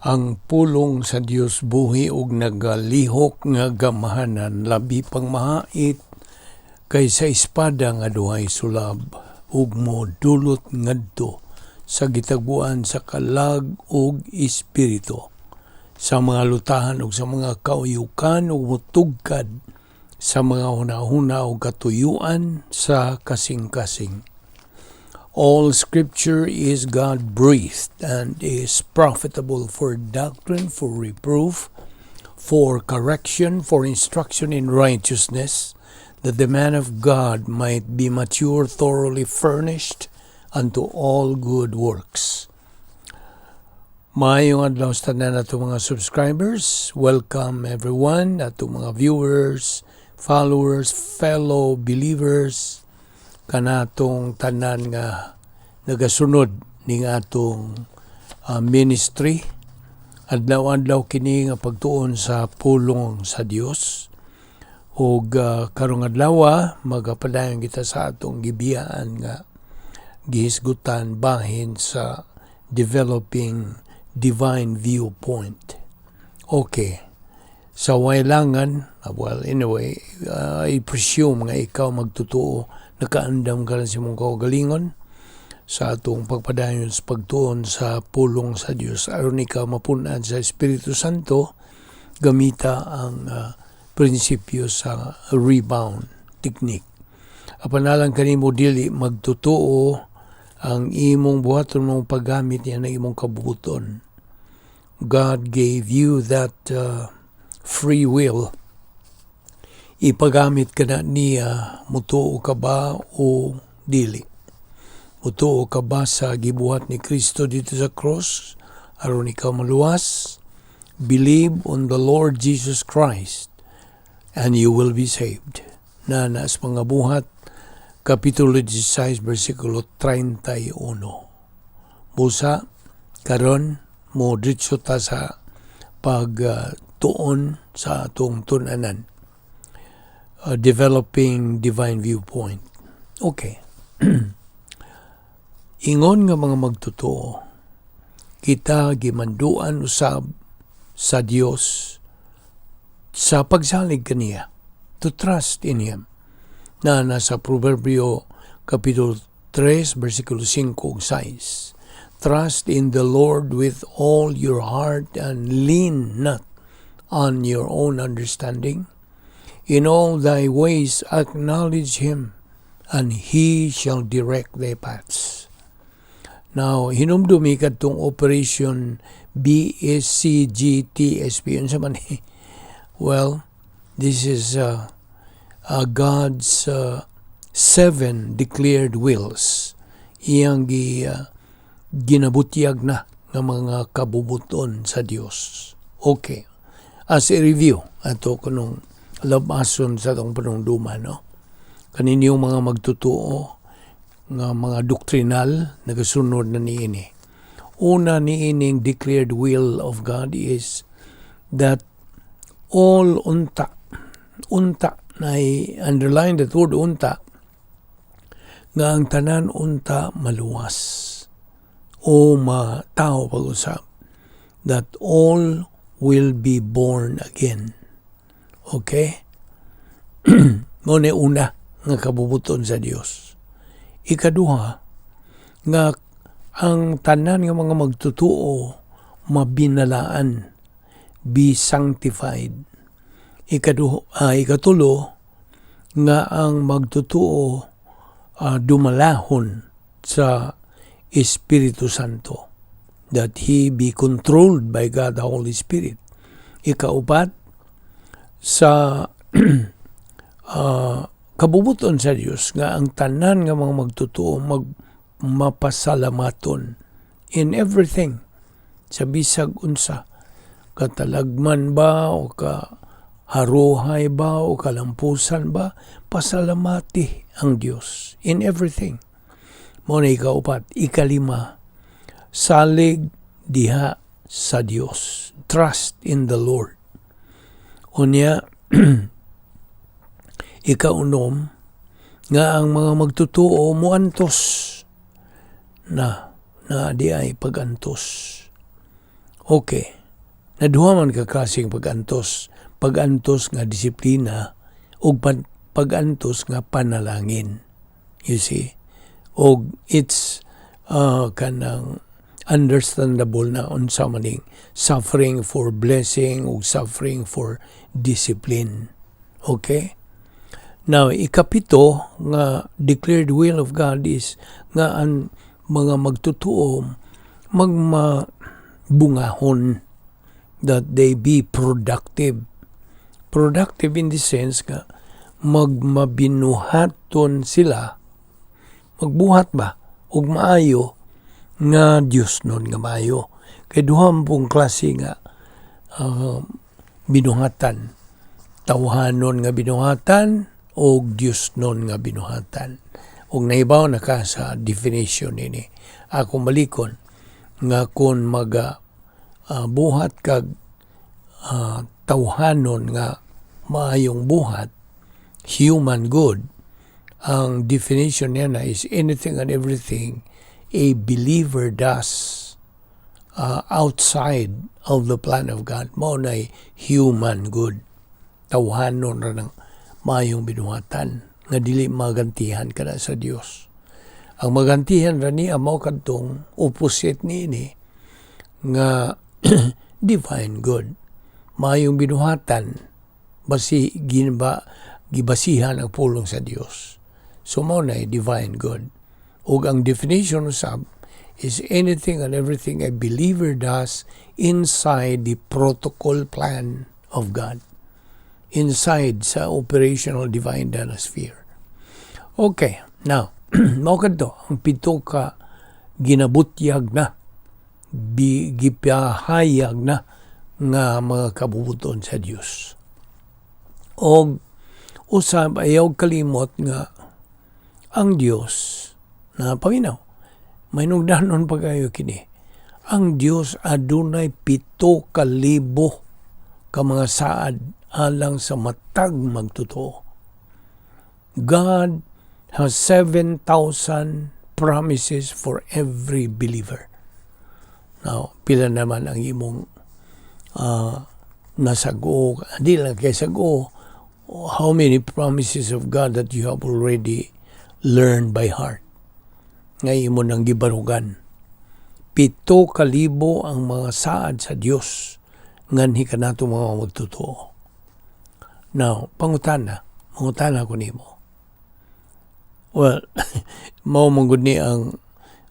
Ang pulong sa Dios buhi ug nagalihok nga gamhanan, labi pang mahait kaysa espada nga duhay sulab, ug modulot ngadto sa gitagbuan sa kalag ug espiritu, sa mga lutahan ug sa mga kauyukan, ug motugkad sa mga hunahuna ug katuyuan sa kasing-kasing. All scripture is God breathed and is profitable for doctrine, for reproof, for correction, for instruction in righteousness, that the man of God might be mature, thoroughly furnished unto all good works. Maayong adlaw sa tanan nato mga subscribers. Welcome everyone, ato mga viewers, followers, fellow believers, kanatong tanan nga nagasunod ning atong ministry. Adlaw-adlaw kini nga pagtuon sa pulong sa Dios. Ug karong adlaw magapadayon kita sa atong gibiyaan nga gihisgutan bahin sa developing divine viewpoint. Okay. Sa wailangan, well, anyway, I presume nga ikaw magtotoo, nakaandam ka lang sa imong kaugalingon sa atong pagpadayon sa pagtuon sa pulong sa Dios aron ikaw mapun-an sa Espiritu Santo gamita ang prinsipyo sa rebound technique. Apan alang kanimo dili magtotoo, ang imong buhaton mong paggamit niya ng imong kabubuton. God gave you that free will. Ipagamit ka na niya, mutuo ka ba o dili. Mutuo ka ba sa gibuhat ni Kristo dito sa cross aron ikaw maluwas? Believe on the Lord Jesus Christ and you will be saved. Na sa Mga Buhat, Kapitulo 16, versikulo 31. Busa, karon mo diretso ta sa pagtuon sa atong tun-anan. Developing divine viewpoint. Okay. Ingon nga mga magtotoo, kita gimanduan usab sa Dios sa pagsalig kaniya, to trust in Him. Na nasa Proverbio Kapitulo 3, versikulo 5 ug 6. Trust in the Lord with all your heart and lean not on your own understanding. In all thy ways acknowledge Him, and He shall direct thy paths. Now, hinumdumi kadtong Operation BSCGTSP. Unsa man ni? Well, this is God's seven declared wills. Iyang ginabutyag na nga mga kabubuton sa Dios. Okay. As a review, ato kunong labason sa atong panungduman, no? Kaninyong mga magtotoo nga mga doktrinal nagasunod na niini. Una niining declared will of God is that all unta, unta, na underline that word unta, nga ang tanan unta maluwas o matao pag-usab, that all will be born again. Okay? Mao ni una nga kabubuton sa Dios. Ikaduha, nga ang tanan nga mga magtotoo mabinalaan, be sanctified. Ikatulo, nga ang magtotoo dumalahon sa Espiritu Santo, that he be controlled by God the Holy Spirit. Ikaupat, sa kabubuton sa Dios nga ang tanan nga mga magtotoo mapasalamaton in everything, sa bisag unsa, katalagman ba o ka haruhay ba o kalampusan ba, pasalamati ang Dios in everything. Mao na ikaupat. Ikalima, salig diha sa Dios, trust in the Lord. Unya, ikaunom, nga ang mga magtotoo muantos na na di ay pagantos. Okay. Naduha man ka klaseng pag-antos. Pag-antos nga disiplina ug pag-antos nga panalangin. You see? Og it's kanang understandable na unsa maning suffering for blessing ug suffering for discipline. Okay? Now, ikapito nga declared will of God is nga ang mga magtutuo magmabungahon, that they be productive. Productive in the sense nga magmabinuhaton sila, magbuhat ba og maayo nga Dios nun nga maayo. Kay duha man pong klase nga binuhatan. Tawhanon nga binuhatan o Dios nun nga binuhatan. Ug nahibaw na ka sa definition nini. Akong balikon nga kung maga buhat kag tawhanon nga maayong buhat, human good, ang definition niya na is anything and everything a believer does outside of the plan of God. Mao na human good. Tawhanon ra ng maayong binuhatan nga dili magantihan kana sa Dios. Ang magantihan ra niya mao kadtong opposite niini nga divine good. Maayong binuhatan basi ginba gibasihan ang pulong sa Dios. So mao na divine good. Ug ang definition usab is anything and everything a believer does inside the protocol plan of God. Inside sa operational divine datasphere. Okay, now, mao kadto ang pito ka ginabutyag na, gipahayag na nga mga kabubuton sa Dios. Og usab, ayaw kalimot nga ang Dios na paminaw. May nugdanon pa kayo kini. Ang Dios adunay 7,000 ka mga saad alang sa matag magtotoo. God has 7,000 promises for every believer. Now, pila naman ang imong nasago, di lang kay sago, how many promises of God that you have already learned by heart nga imo nang gibarugan? 7,000 ang mga saad sa Dios nganhi kanato mga magtotoo. Now, pangutana ko nimo. Well, mao man gud ni ang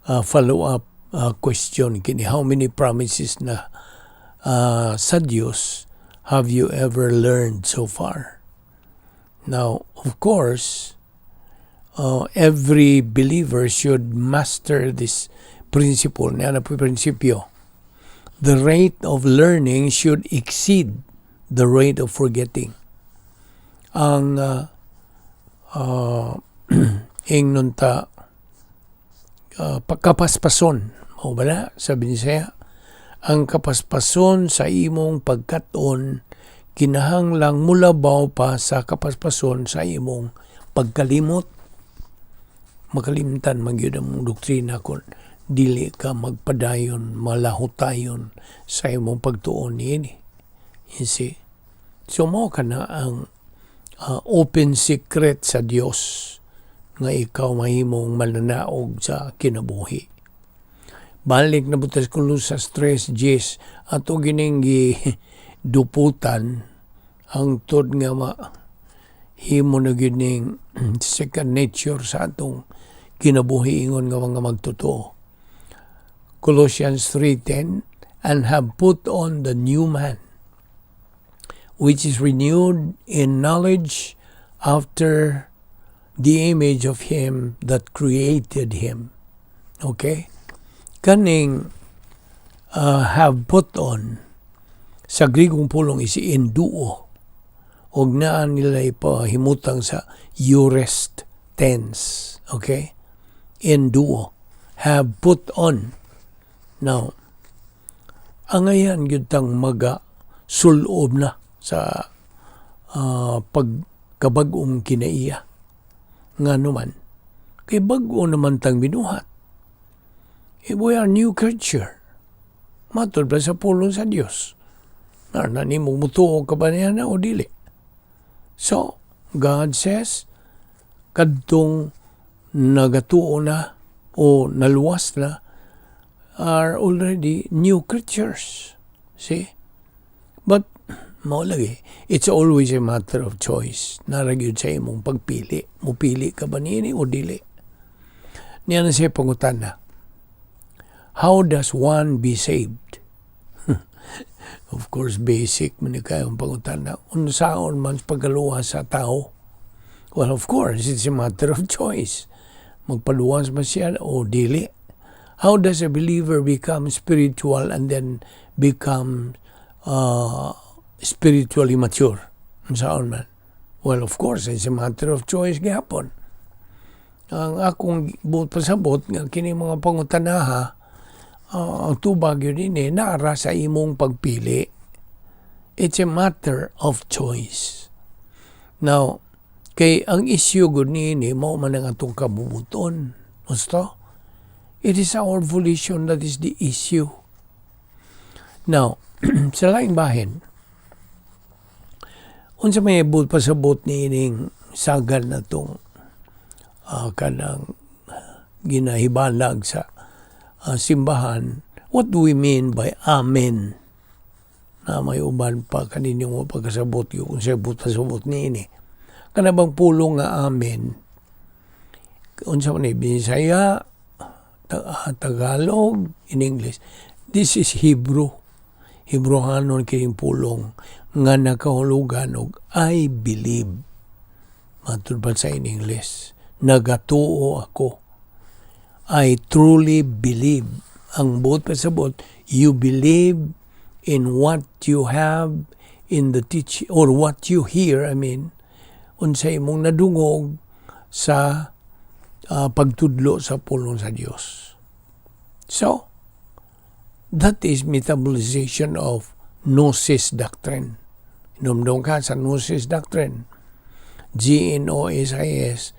follow-up question kini: how many promises na sa Dios have you ever learned so far? Now, of course, every believer should master this principle. Niya na po prinsipyo. The rate of learning should exceed the rate of forgetting. Ang ingnon ta pagkapaspason, mao ba na sabi ni siya, ang kapaspason sa imong pagkat-on kinahanglang mulabaw pa sa kapaspason sa imong pagkalimot. Makalimtan man gyud ang doktrina kon dili ka magpadayon, malahutayon sa imong pagtuon niini. You see? So mao kana ang open secret sa Dios nga ikaw mahimong mananaog sa kinabuhi. Balik na butas Colosas 3:10, ato gining duputan hangtod nga ma himo na gyud ning second nature sa atong kinabuhi ingon nga mga magtotoo. Colossians 3:10, "And have put on the new man, which is renewed in knowledge after the image of him that created him." Okay? Kaning "have put on" sa Grigong pulong is enduo og naa nila ipahimutang sa aorist tense. Okay? Enduo. Have put on. Now, angayan gyud tang maga sulob na sa pagkabag-ong kinaiya. Nga naman, kay bag-o naman tang binuhat. Eh, we are new creature. Matud pa sa pulong sa Dios. Na na nimo mutuo ka ba niya na o dili? So, God says, kadtong nagatuo na o naluwas na are already new creatures. See? But, mao lagi, it's always a matter of choice. Naa ra gyud sa imong pagpili. Mupili ka ba niini o dili? Niya na siya pangutana. How does one be saved? Of course, basic man ni kayong pangutana. Unsaon man sa pagkaluwas sa tao? Well, of course, it's a matter of choice. Magpaluwas ba siya o dili? How does a believer become spiritual and then become spiritually mature? Unsaon man? Well, of course, it's a matter of choice gihapon. Ang akong buot pasabot nga kini mga pangutanaha, ang tubag gyud ini naa ra sa imong pagpili. It's a matter of choice. Now, kay ang issue gud niini mao man ang atong kabubuton. Gusto? It is our volition that is the issue. Now, sa laing bahin, unsa may buot pasabot niining sagad na tong kanang ginahibalag sa simbahan, what do we mean by "amen"? Na may uban pa kaninyo mo pagkasabot yung kung siya buot pasabot niini. Kana bang pulong nga "amen"? Unsa man ni, Bisaya, Tagalog, in English? This is Hebrew. Hebrehanon kining pulong nga nakahulugan og "I believe." Matud pa sa in English. Nagatuo ako. I truly believe. Ang buot pasabot, you believe in what you have in the teach or what you hear, I mean, unsa imong nadungog sa pagtudlo sa pulong sa Dios. So, that is metabolization of gnosis doctrine. Hinumdum ka sa gnosis doctrine. Gnosis,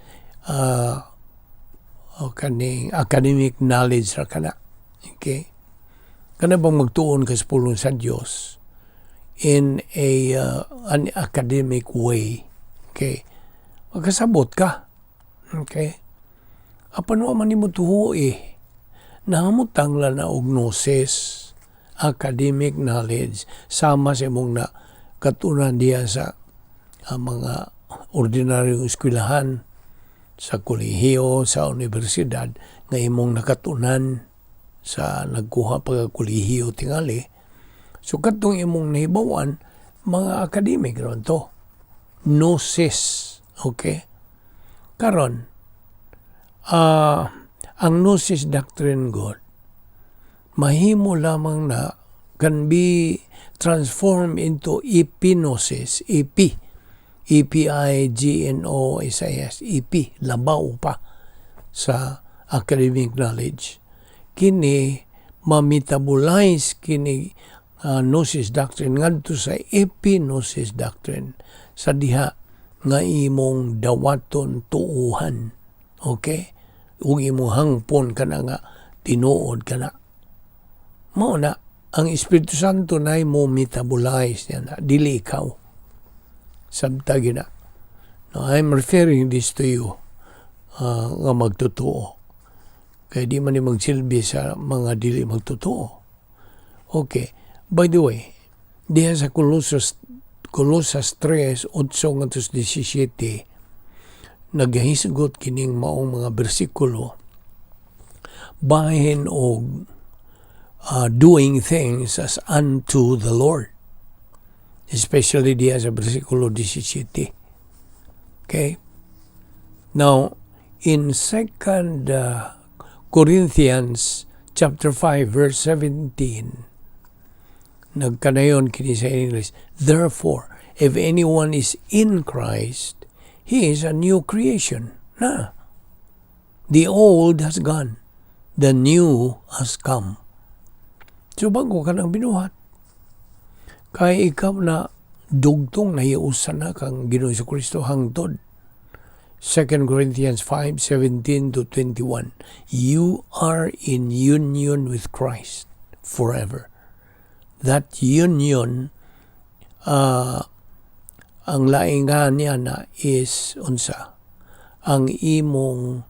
kaning academic knowledge ra kana. Okay? Kana bang magtuon ka sa pulong sa Dios in a an academic way? Okay? Magkasabot ka. Okay? Apan wa man nimo tuoi. Nahamutang lang na og gnosis, academic knowledge, sama sa imong na katunan diya sa mga ordinaryong eskwelahan, sa kolehiyo, sa universidad, nga imong nakatunan sa nagkuha pa kolehiyo tingali. So katong imong nahibawan, mga academic ron to. Gnosis. Okay? Karon, ang gnosis doctrine God, mahimo lamang na can be transformed into epignosis, EP, epignosis, EP, labaw pa sa academic knowledge. Kini, ma-metabolize kini gnosis doctrine ngadto sa epignosis doctrine sa diha nga imong dawaton tuuhan. Okay? Ug imong hangpon kana nga tinuod kana. Mao na ang Espiritu Santo na mo metabolize niya na, dili ikaw. Sabta gyud na. No, I'm referring this to you nga magtotoo. Kaya di man ni magsilbi sa mga dili magtotoo. Okay. By the way, diha sa Colosas 3, 8 ngadto 17, naghisgot kining maong mga bersikulo bahin og doing things as unto the Lord. Especially diha sa bersikulo 17. Okay? Now, in second Corinthians chapter 5 verse 17, nagkanayon kini sa English, "Therefore, if anyone is in Christ, he is a new creation." Na. The old has gone. The new has come. So bago ka nang binuhat. Kay ikaw na dugtong nahiusan na kang Ginoong Kristo hangtod. 2 Corinthians 5:17 to 21. You are in union with Christ forever. That union, ang laing nga niya na is unsa ang imong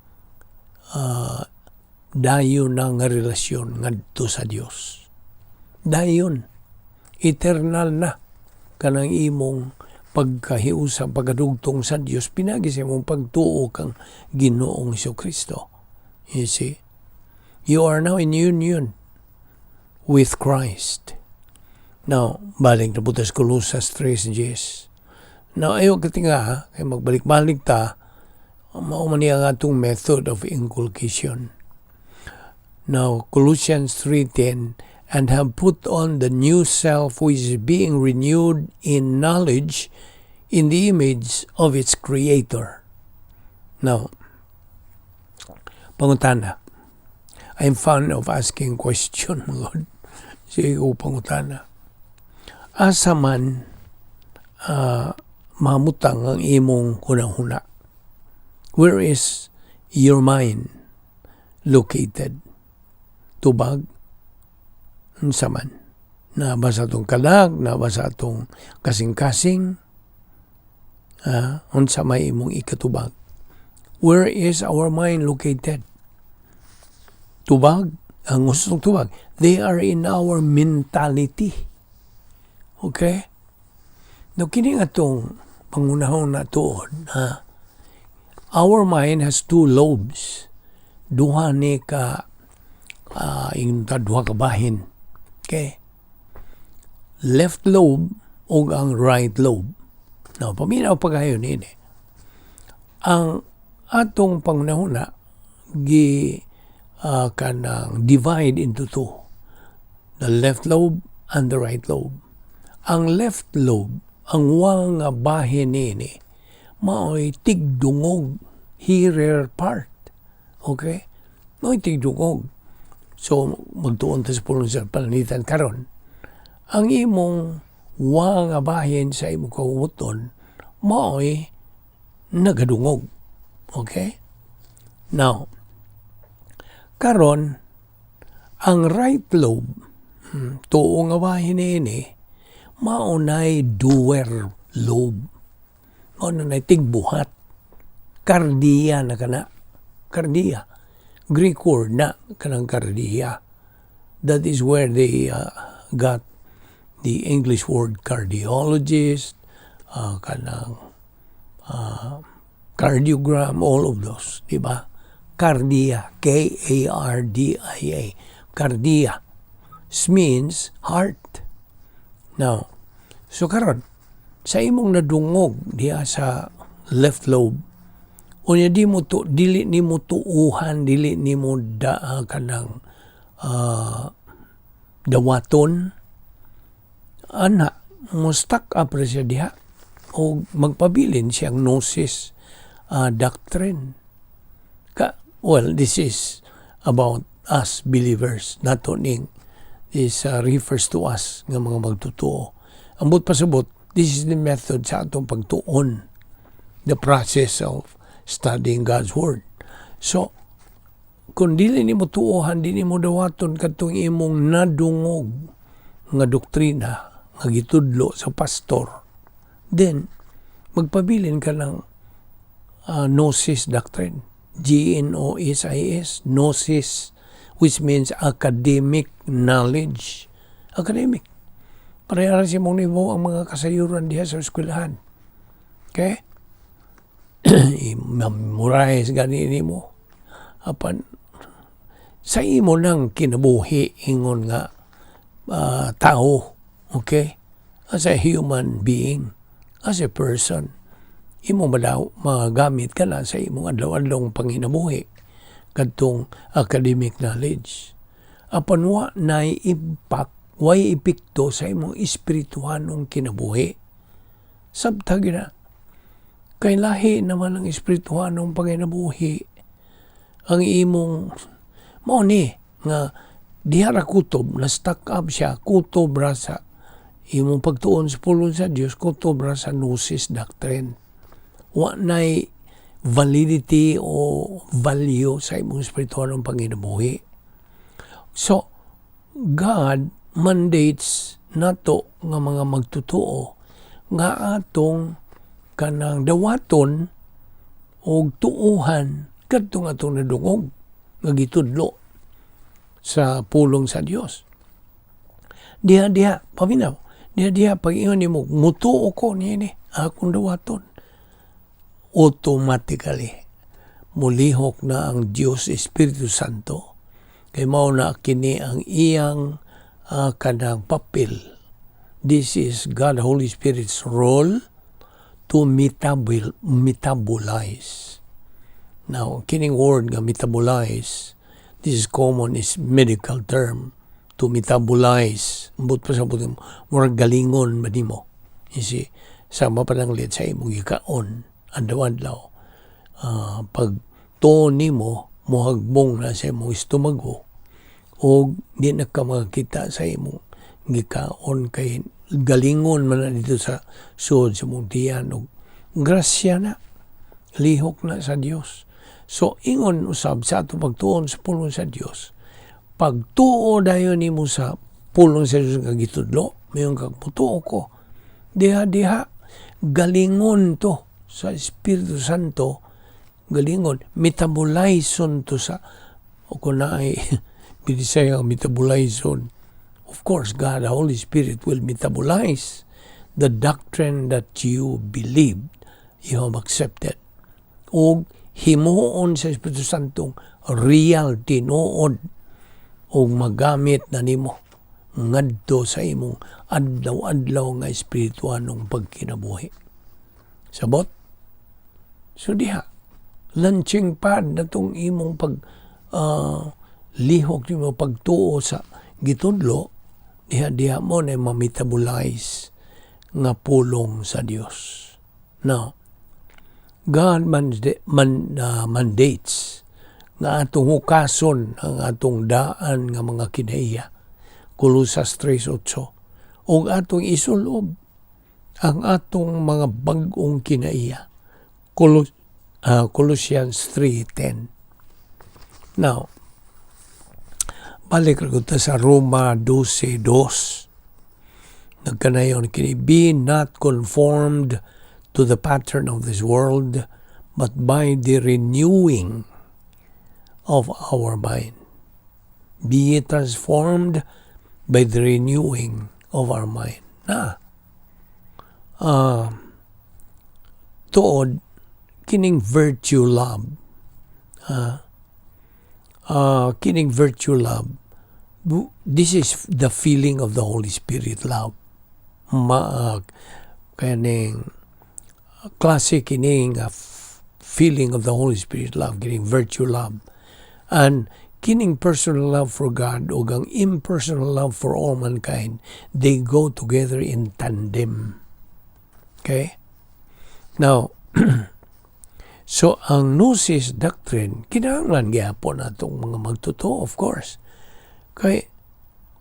dayon na nga relasyon ngadto sa Dios. Dayon, eternal na kanang imong pagkahiusa, pagkadugtong sa Dios pinagi sa imong pagtuo kang Ginoong Kristo. You see, you are now in union with Christ. Now, balik na po sa Colosas 3:10. Now, ayaw katinga ha, kay magbalik-balik ta, mao man niya ang atong method of inculcation. Now, Colossians 3:10, "And have put on the new self, which is being renewed in knowledge in the image of its creator." Now, pangutana. I'm fond of asking question, Lord. Sige ko pangutana. Asa man mamutang ang imong hunahuna? Where is your mind located? Tubag? Unsa man? Naa ba sa atong kalag, naa ba sa atong kasing-kasing, unsa may imong ikatubag? Where is our mind located? Tubag, ang gustong tubag. They are in our mentality. Okay? Now, kini nga itong pangunahon na tuod, ha? Our mind has two lobes. Duha ni ka duha ka bahin. Okay? Left lobe ug ang right lobe. Now, paminaw pagayon ini. Ang atong pangunahuna gi kanang divide into two. The left lobe and the right lobe. Ang left lobe, ang wa nga bahin nini, mao'y tigdungog, hearer part. Okay? Mao'y tigdungog. So, magtuon ta sa pulong sa pananglitan karon. Ang imong wa nga bahin sa imong kabubut-on, mao'y nagadungog. Okay? Now, karon ang right lobe, tuo nga bahin niini, mao nay doer lobe. Mao na nay tigbuhat. Kardia na kana. Kardia. Greek word na kanang kardia. That is where they got the English word cardiologist, kanang cardiogram, all of those, di ba? Kardia, Kardia, kardia means heart. Now, so karon sa imong nadungog diha sa left lobe, unya di mo to dili nimo tuuhan, dili nimo da kanang dawaton ana, mo stuck up ra siya diha o magpabilin siyang gnosis doctrine ka. Well, this is about us believers nato ning this refers to us nga mga magtotoo. Ang buot pasabot, this is the method sa atong pagtuon, the process of studying God's Word. So kung dili nimo tuohan, dili nimo dawaton kadtong imong nadungog nga doktrina nga gitudlo sa pastor, then magpabilin ka ng gnosis doctrine. Gnosis, gnosis, which means academic knowledge. Academic. Pareha sa imong nibo ang mga kasayuran diha sa eskwelahan. Okay? I-memorize gani nimo. Apan sa imo nang kinabuhi ingon nga tao, okay? As a human being, as a person, imo madaw magamit ka na sa imong adlaw-adlaw panginabuhi kadtong academic knowledge. Apan wa nay impact, way epekto sa imong espirituhanong kinabuhi. Sabta gyud na. Kay lahi naman ang espirituhanong panginabuhi ang imong mao ni nga diha ra kutob na stuck up siya, kutob ra sa imong pagtuon sa pulong sa Dios, kutob ra sa gnosis doctrine. Wa nay validity o value sa imong espirituhanong panginabuhi. So God mandates nato nga mga magtotoo nga atong kanang dawaton og tuuhan kadtong atong nadungog nga gitudlo sa pulong sa Dios. Diha diha paminaw, diha diha pag ingon nimo, "Mutuo ko niini, akong dawaton," automatically mulihok na ang Dios Espiritu Santo kay mao na kini ang iyang kanang papel. This is God Holy Spirit's role to metabolize. Now, kining word nga metabolize, this is common, is medical term, to metabolize. Ambot pa sa buti, murag galingon ba nimo? You see, sama pa lang sa imong gikaon, adlaw-adlaw. Pag tuon nimo, muhagbong na sa imong estomago, o di na ka makakita sa imong gikaon kay galingon man na dito sa suod sa imong tiyan og grasya na, lihok na sa Dios. So ingon usab sa ato pagtuon sa pulong sa Dios, pagtuo dayon nimo sa pulong sa Dios nga gitudlo, mayon kag mutuo ko, diha diha galingon to sa Espiritu Santo, galingon, metabolizon to sa o kung naay Binisaya metabolizon. Of course, God, the Holy Spirit, will metabolize the doctrine that you believed, you have accepted. O himuon sa Espiritu Santo real, tinuod, o magamit na nimo ngadto sa imong adlaw-adlaw nga espirituanong pagkinabuhi. Sabot? So diha, launching pad na tong imong pag lihok nimo pagtuo sa gitudlo, diha diha mo na ma-metabolize nga pulong sa Dios. Now, God mandates nga atong hukason ang atong daan nga mga kinaiya. Colosas 3:8. Ug atong isulob ang atong mga bag-ong kinaiya. Colossians 3:10. Now, balik ra ta sa Roma 12:2. Nagkanayon kini, "Be not conformed to the pattern of this world, but by the renewing of our mind. Be ye transformed by the renewing of our mind." Na, tuod, kining virtue love, kining virtue love, this is the feeling of the Holy Spirit love. Ma, kaning klase kining feeling of the Holy Spirit love, kining virtue love. And kining personal love for God o ang impersonal love for all mankind, they go together in tandem. Okay? Now, so ang gnosis doctrine, kinahanglan gyapon atong mga magtotoo, of course. Kay,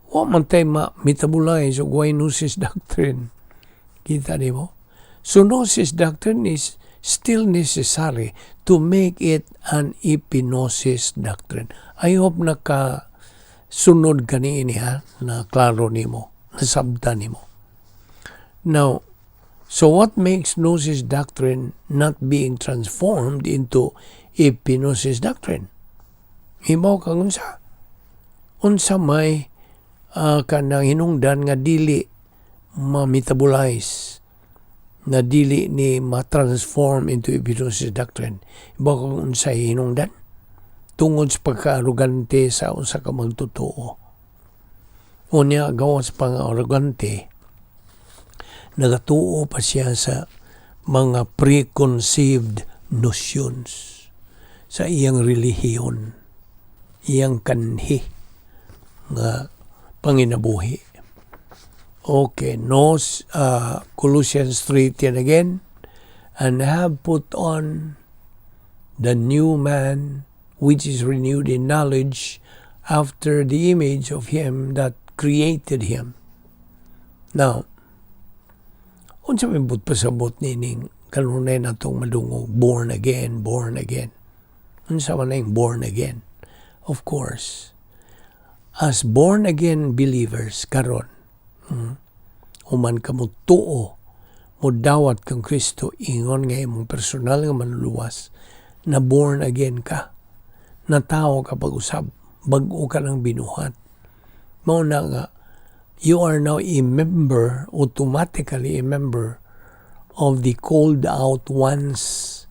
wa man tay ma-metabolize og way gnosis doctrine. Kita nimo? So gnosis doctrine is still necessary to make it an epignosis doctrine. I hope naka sunod ka niini ha, na klaro nimo, nasabta nimo. Now, so what makes gnosis doctrine not being transformed into epignosis doctrine? Hibaw kang unsa? Unsa may kanang hinungdan nga dili ma-metabolize, na dili ni ma-transform into epignosis doctrine? Hibaw kang unsay hinungdan? Tungod sa pagka-arugante sa usa ka magtotoo. Unya, gawas pa nga arugante, nagatuo pa siya sa mga preconceived notions sa iyang relihiyon, iyang kanhi nga panginabuhi. Okay, nos, Colossians 3:10 again, "And have put on the new man, which is renewed in knowledge after the image of him that created him." Now, unsa may buot pasabot nining kanunay natong madungog, born again, born again? Unsa man ang born again? Of course, as born again believers karon, Human ka mo tuo, mo dawat kang Kristo ingon nga imong personal nga manluluwas, na born again ka. Natawo ka pag-usab, bag-o ka ng binuhat. Mao na nga you are now a member, automatically a member of the called out ones.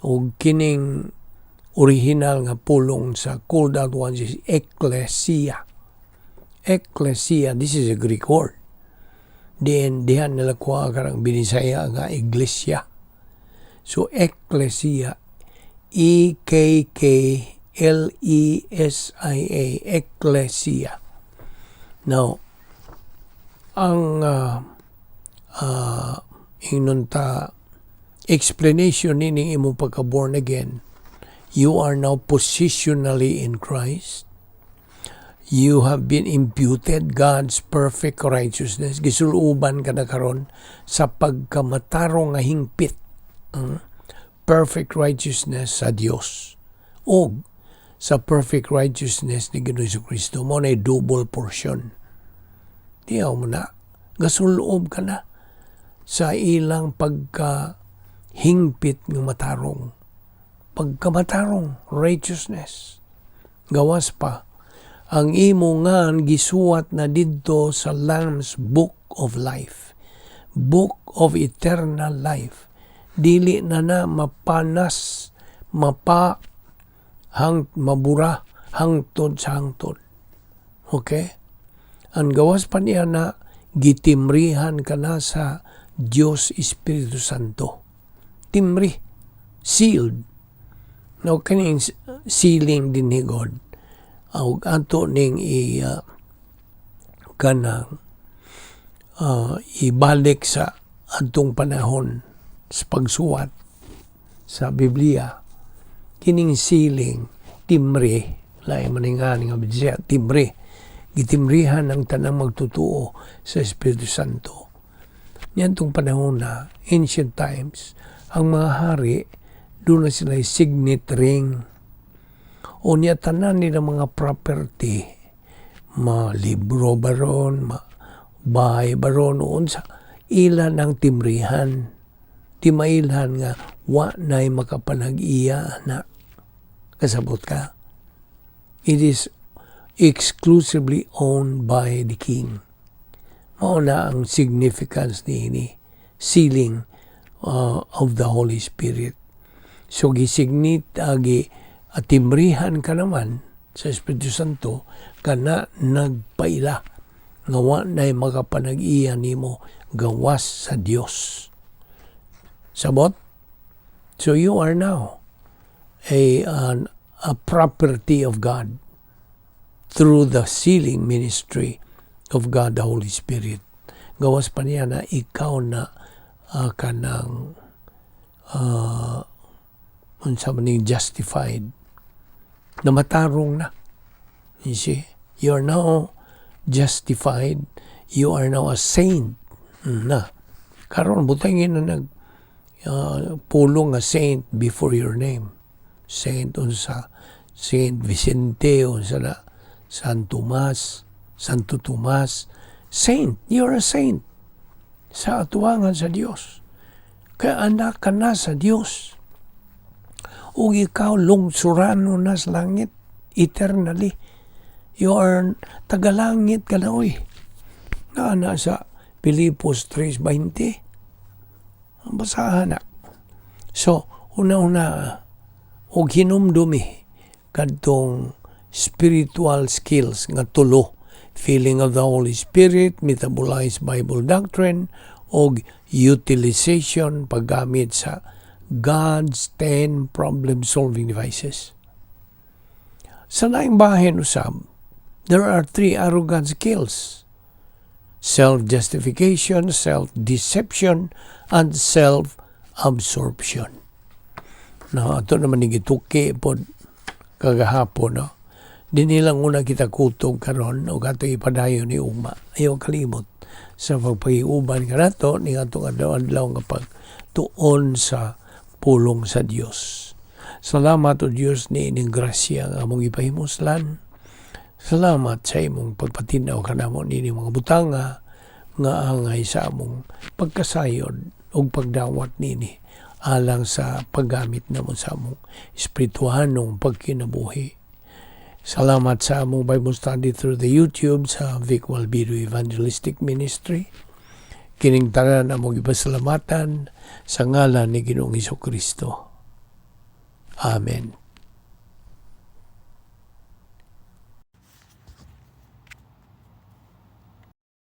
O kining original nga pulong sa called out ones is ecclesia. Ecclesia, this is a Greek word. Diin dihan nila kuha karang Binisaya nga iglesia. So ecclesia, E K K L E S I A, ecclesia. Now, ang ingnon ta explanation nining imong pagka born again, you are now positionally in Christ. You have been imputed God's perfect righteousness. Gisuluban ka na karon sa pagkamatarong nga hingpit. Perfect righteousness sa Dios. O sa perfect righteousness ni Ginoong Kristo mo na double portion. Diyaw mo na. Gasulob ka na sa ilang pagka hingpit ng matarong. Pagkamatarong, righteousness. Gawas pa, ang imo ngan gisuwat na didto sa Lamb's Book of Life. Book of Eternal Life. Dili na na mapanas, mapa, hang, mabura, hangtod sa hangtod. Okay? Ang gawas pa niya na gitimrihan ka na sa Dios Espiritu Santo. Timri. Sealed. Now, kaning sealing din ni God. Og ato ning i kanang ibalik sa adtong panahon sa pagsuwat sa Biblia, kining sealing, timri, lain man nga nga Bisaya timri, gitimrihan ang tanang magtutuo sa Espiritu Santo. Niadtong panahon na ancient times, ang mga hari doon na sila signet ring o niya tanan nila mga property, ma libro baron, ma bahay baron, o unsa, ila ng timrihan. Di mailhan nga wa na'y makapanag-iya na. Kasabot ka? It is exclusively owned by the king. Mao na ang significance niini sealing of the Holy Spirit. So gisignit agi atimrihan ka naman sa Espiritu Santo kana nagpaila nga wa na'y makapanag-iya nimo gawas sa Dios. Sabot? So you are now a property of God through the sealing ministry of God the Holy Spirit. Gawas pa niya na ikaw na kanang unsa man ning justified, na matarong na. You see, you are now justified, you are now a saint na. Karon butangin na nag pulong nga saint before your name. Saint unsa, Saint Vicente, unsa na, San Tomas, Santo Tomas, saint, you're a saint sa atuangan sa Dios. Kaya anak ka na sa Dios. Ug ikaw lungsurano na sa langit eternally. You are tagalangit ka na, oy. Naa na sa Filipos 3:20. Ang basahan na. So, una-una, og hinumdumi kadtong spiritual skills nga tulo: filling of the Holy Spirit, metabolized Bible doctrine, og utilization, paggamit sa God's 10 problem-solving devices. Sa laing bahin usab, there are three arrogant skills: self-justification, self-deception, and self-absorption. No, ato naman ni gituki pod kagahapon, no? Di nilang una kita kutob karon o ato ipadayon ni ugma. Ayaw kalimot sa pagpagiuban kanato ni atong adlaw-adlaw nga pagtuon sa pulong sa Dios. Salamat, o Dios, ni ining grasya nga among ipahimuslan. Salamat sa imong pagpatinaw kanamo niini mga butanga. nga angay sa among pagkasayod ug pagdawat nini alang sa paggamit namo sa among espirituhanong pagkinabuhi. Salamat sa among Bible study through the YouTube sa Vic Walbido Evangelistic Ministry. Kining tanan among ipasalamatan sa ngalan ni Ginoong Kristo. Amen.